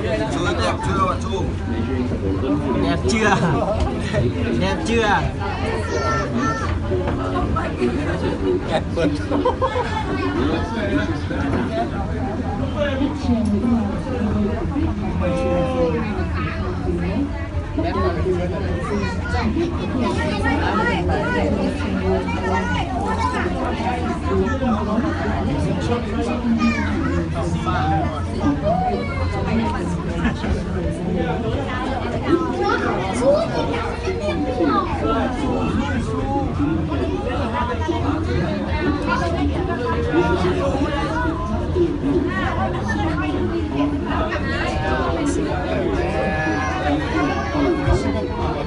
ແນບເຈື່ອ ແນບເຈື່ອ ແອບເບິ່ງ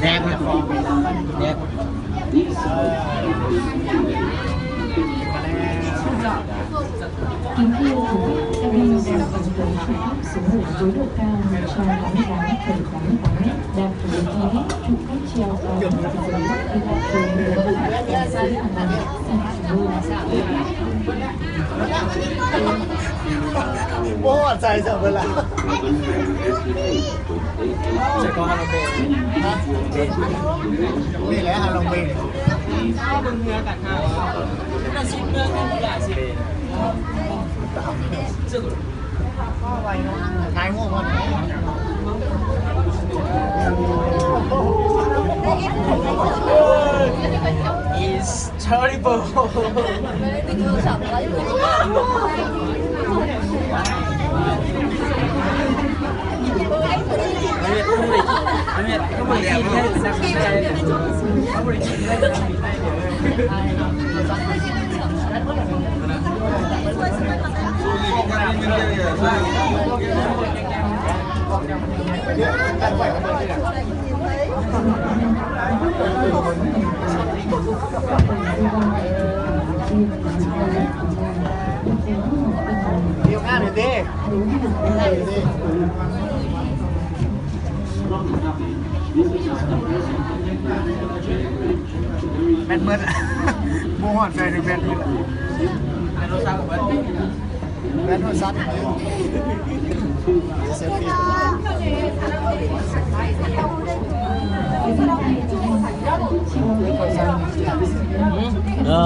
ແດກ ແດກ Kính thưa quý vị, cabin đang dừng tàu xuất phát số một với độ cao một trăm tám mươi tám phẩy tám mươi tám mét, đang thực hiện thi hết trục vớt treo tàu Hà Nội, đi vào khu vực Hà Nội, Hà Nội. ບໍ່ຮອດໃສຊະເພິ່ນລະ ໃສ່ກ່ອນຮາໂລເບນ ນີ້ແຫຼະຮາໂລເບນ ເອົາເບິ່ງເຮືອກັນ ຫ້າ ມັນຊິເມືອງໜຶ່ງຫຼາຍຊິ ຖ່າຍຮູບກ່ອນ It's terrible. ແບັດເບິດ ບໍ່ຮອດໃສເລີຍ ແບັດເບິດ ແບັດໂທລະສັບເບິດ. ແບດໂທລະສັບ ເຊລຟີ້ ເອີ.